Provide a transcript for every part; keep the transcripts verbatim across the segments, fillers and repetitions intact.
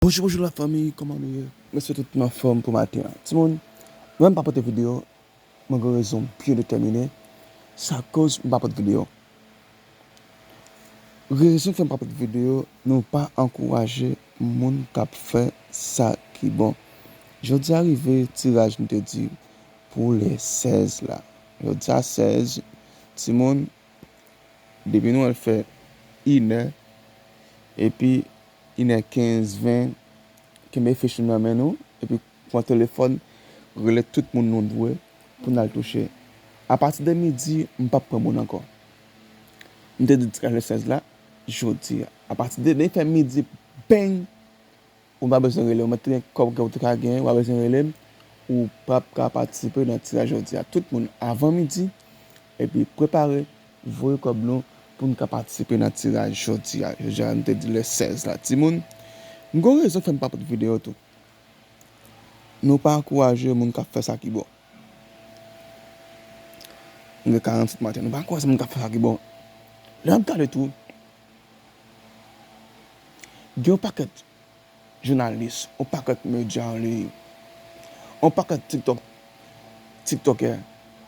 Bonjou, bonjou la fanmi, kòman nou ye? M espere tout moun anfòm pou maten an. Timoun, mwen m pa pote videyo, mwen gen rezon byen detèmine sa koz m pa pote videyo. Rezon k fè m pa pote videyo, nou pa ankouraje moun k ap fè sa ki bon. Jodi a rive tiraj nou te di pou le sèz la. Jodi a sèz, timoun, depi nou al fè inè, epi inè kenz, ven, kenbe fich nou nan men nou, epi pran telefòn, rele tout moun nou dwe pou n al touche. Apati de midi, m p ap pran moun ankò. M te di tiraj le sèz la, jodi a. Apati de, depi fè midi, beng, ou pa bezwen rele m. Ou mèt te gen kòb ke ou te ka genyen, ou pa bezwen rele m. Ou p ap ka patisipe nan tiraj jodi a. Tout moun avan midi, epi prepare, voye kòb nou pou n ka patisipe nan tiraj jodi a. Jodi a, nou te di le sèz la. Timoun, m gen rezon fè m pa pote videyo tou. Nou pa ankouraje moun k ap fè sa ki bon. M gen karannsenk maten. Nou pa ankouraje moun k ap fè sa ki bon. Lè m gade tou, gen yon pakèt jounalis, yon pakèt medya an liy, yon pakèt TikTok, TikTokè,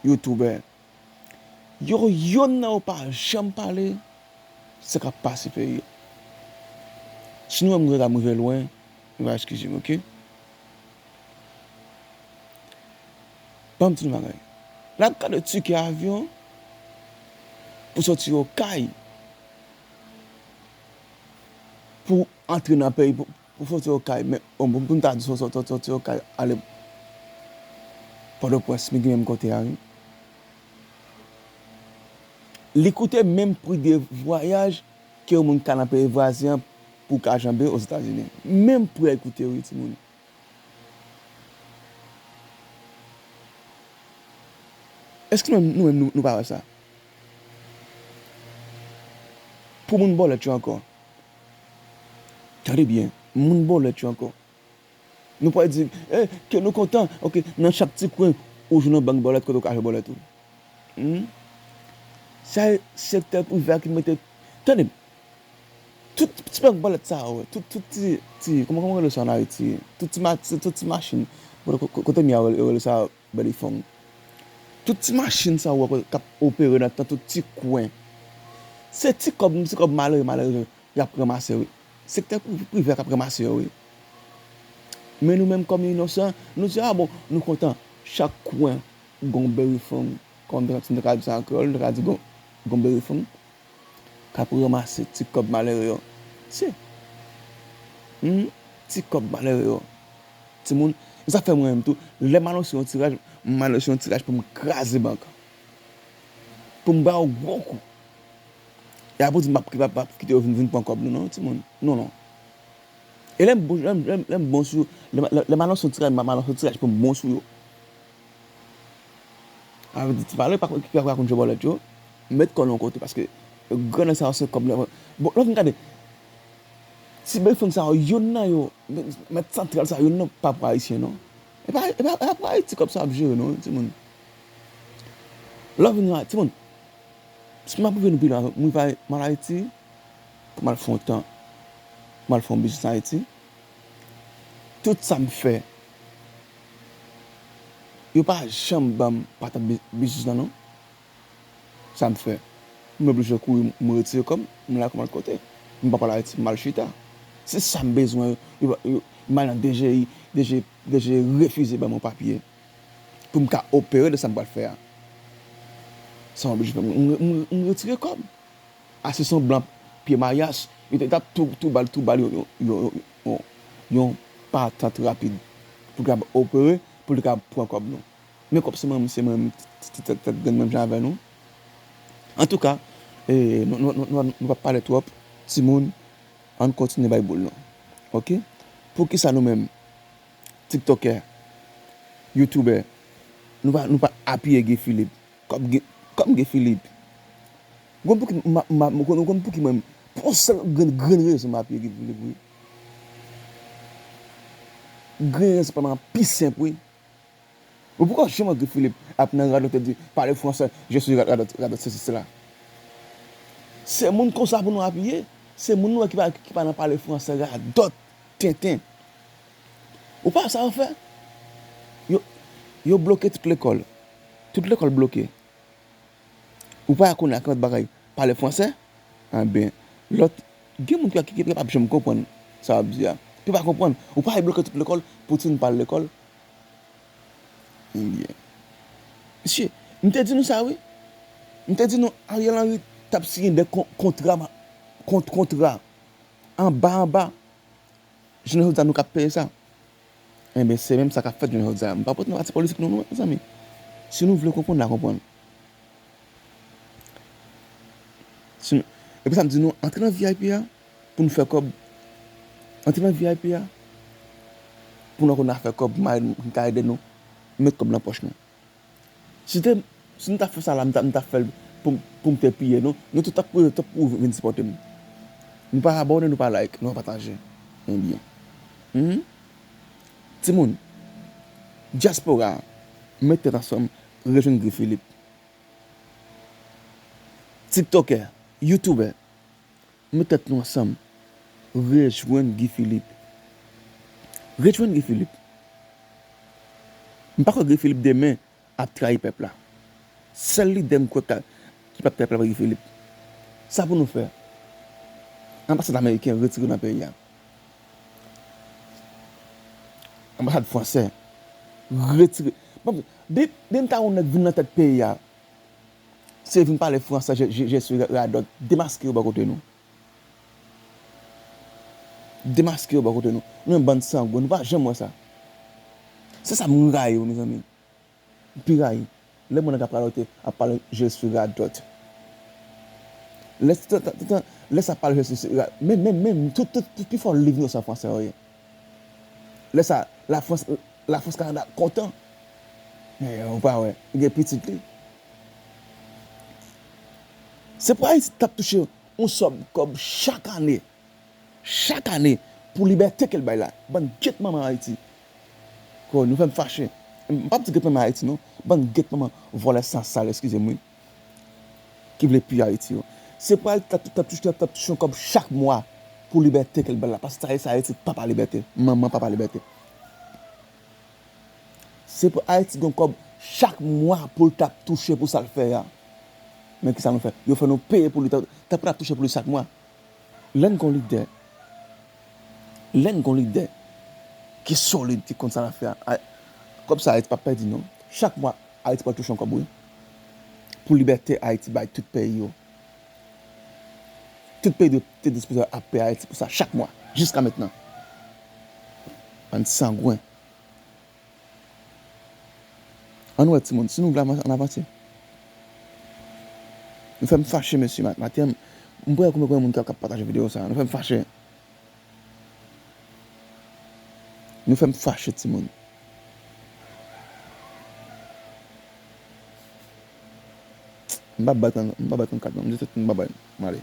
YouTubè. Yo, yonn nan yo pa janm pale sa k ap pase peyi a. Si nou wè m rive, m rive lwen, nou va eskize m, oke? Ban m di nou bagay. L ap gade tikè avyon pou soti Okay pou antre nan peyi, pou, pou soti Okay, men, bon, pou, pou n ta di soti, soti, soti Okay, ale Pòtoprens, men ki menm kote a, wi. Li koute menm pri de vwayaj ke yon moun ka nan peyi vwazen an pou ka janbe Ozetazini. Menm pri a li koute, wi, timoun. Èske nou menm, nou menm, nou, nou pa wè sa? Pou moun bòlèt yo ankò. Tande byen, moun bòlèt yo ankò. Nou pral di, eh, ke nou kontan. Oke, nan chak ti kwen, ou jwenn yon bank bòlèt kote ou ka jwe bòlèt ou. Hmm? Sa e sektè prive a ki mete, tande, tout ti bank bòlèt sa yo, tout, tout ti, ti, kòman, kòman yo rele sa ann Ayiti? Tout ti ma-, ti, tout ti machin, kote, kote, kote m ye a, yo rele sa Bèlifong. Tout ti machin sa yo k ap opere nan, nan tout ti kwen. Se ti kòb, ti kòb malere, malere y ap ranmase, wi. Sektè pri-, prive a k ap ranmase yo, wi. Men nou menm kòm inosan, nou di, a bon, nou kontan. Chak kwen, gon Bèlifong. Kòm si m te ka di sa an kreyòl, m te ka di gon, gon Bèlifong k ap ranmase ti kòb malere yo. Se, hmm, ti kòb malere yo. Timoun, e sa fè mwen menm tou, lè m anonse yon tiraj, m anonse yon tiraj pou m kraze bank. Pou m ba yo gwo kou. E apre w di m p ap, p ap, p ap kite yo vin, vin pran kòb nou, non, timoun. Non, non. E lè m bon, lè m, lè m, lè m bon sou, lè m, lè, lè m anonse yon tiraj, m ap anonse yon tiraj pou m bon sou yo. Sa vle di, ti malere pa, ki pa konn jwe bòlèt yo, met kò nou yon kote, paske grannèg sa yo se kòb la. Bon, lè w vin gade, ti Bèlifong sa yo, youn nan yo, mèt santral sa yo, youn nan pa pou Ayisyen, non. E pa, e pa, e pa pou Ayiti kòb sa ap jere, non, timoun. Lè w vin la, timoun, si m ap rive nou pi lwen, m rive m al Ayiti, pou m al fè yon tan, m al fè yon biznis Ayiti. Tout sa m fè, yo pa janm ban m patant bi-, biznis lan, non. Sa m fè, m oblije kouri, m retire kò m, m lakay m al kote. M pa pral Ayiti, m al chita. Se sa m bezwen, yo, yo, m al nan D G I, D G, D G I refize ban m yon papye pou m ka opere de sa m pral fè a. Sa m oblije fè, m, m, m, m retire kò m. Ase se yon blan pye mayas, yo te, t ap tou, tou ba l, tou ba l yon, yon, yon, yon, yon patant rapid pou l kapab opere, pou l kapab pran kòb nou. Men kòb se mwen, se mwen, ti, ti tèt, tèt grenn menm jan avè nou. Antouka, e, nou, nou, nou, nou, nou p ap pale twòp, timoun, ann kontinye bay boul nou. Oke? Poukisa nou menm, tiktokè, youtubè, nou pa, nou pa apiye Guy Philippe? Kòm Guy, kòm Guy Philippe. Ou konn pouki m, m, m, ou konn, ou konn pouki mwen, pou yon sèl grenn, grenn rezon m apiye Guy Philippe, wi. Grenn rezon pa m pi senp, wi. Ou poko janm wè Guy Philippe ap nan radòt te di, parlez français, je suis radòt, radòt sesi sela. Se moun konsa pou nou apiye. Se moun nou wè ki pa, ki pa nan pale fransè radòt. tenten. Ou pa wè sa yo fè? Yo, yo bloke tout lekòl. Tout lekòl bloke. Ou pa wè kounye a ki lòt bagay? Pale fransè? Anben, lòt, gen moun ki, ki, ki pa p janm konprann sa w ap di a. Ki pa konprann. Ou pa wè bloke tout lekòl, Poutine pa al lekòl? Ebyen. Mesye, m te di nou sa wi. M te di nou Ariel Henry t ap siyen de kon-, kontra, ma-, kont-, kontra. Anba, anba. Jounen jodi a nou k ap peye sa. Enben, se menm sa k ap fèt jounen jodi a. M pa pot nan pati politik nou, non, mezanmi. Si nou vle konprann, n a konprann. Si nou, epi sa m di nou, antre nan V I P a, pou nou fè kòb. Antre nan V I P a, pou nou konn fè kòb, mari nou ka ede nou, met kòb nan pòch nou. Si te, si nou ta fè sa la, m ta, m ta fè l pou, pou m te piye nou. Nou tout t ap kouri, t ap kouri vin sipòte m. Nou pa abòne, nou pa like, nou pa pataje. Ebyen. Mhm. Timoun, dyaspora, met tèt ansanm, rejwenn Guy Philippe. Tiktokè, youtubè, met tèt nou ansanm, rejwenn Guy Philippe. Rejwenn Guy Philippe. M pa kwè Guy Philippe demen ap trayi pèp la. Sèl lidè m kwè ka, ki p ap trayi pèp la, Guy Philippe. Sa pou nou fè. Anbasad ameriken retire nan peyi a. Anbasad fransè retire. Bon, de, de n ta yon nèg vin nan tèt peyi a. Se vin pale fransè, je, je, je suis radot. Demaske yo bò kote nou. Demaske yo bò kote nou. Nou menm bann sangwen, nou pa janm wè sa. Se sa m rayi yo, mezanmi. M pi rayi. Lè moun nan ka pale, ap pale je suis radot. Lè, lè sa pale je suis ra-, men, men, men, tout, tout, tout, pifò liv nou se an fransè yo ye. Lè sa, Lafrans, Lafrans Kanada kontan. Men, ou pa wè, li gen pitit li. Se pou Ayiti t ap touche yon sòm kòb chak ane. Chak ane, pou libète ke l bay la. Bann gyet manman Ayiti. Ko, nou fè m fache. M p ap di gyet manman Ayiti, non. Bann gyet manman vòlè san sal, eskize m, wi. Ki vle piye Ayiti yo. Se pou Ayiti t ap, t ap touche, t ap touche yon kòb chak mwa pou libète ke l bay la. Paske sa ye, sa Ayiti papa libète. Manman papa libète. Se pou Ayiti gen kòb chak mwa pou l t ap touche pou sa l fè a. Men kisa nou fè? Yo fè nou peye pou li, t ap, t ap, t ap touche pou li chak mwa. Lè n gon lidè, lè n gon lidè ki solid, ki konn sa l ap fè a, a, kòb sa Ayiti p ap pèdi non. Chak mwa, Ayiti pral touche yon kòb, wi. Pou libète Ayiti bay tout peyi yo. Tout peyi te dispoze ap peye Ayiti pou sa chak mwa, jiska mentnan. Bann sangwen. Ann wè timoun, si nou vle avanse, ann avanse. Nou fè m fache, mesye, ma-, maten, m pa wè konbyen, konbyen moun k ap, k ap pataje videyo sa. Nou fè m fache. Nou fè m fache, timoun. M pa bay trannkat, m pa bay trannkat non, m di tout moun m pa bay, m ale.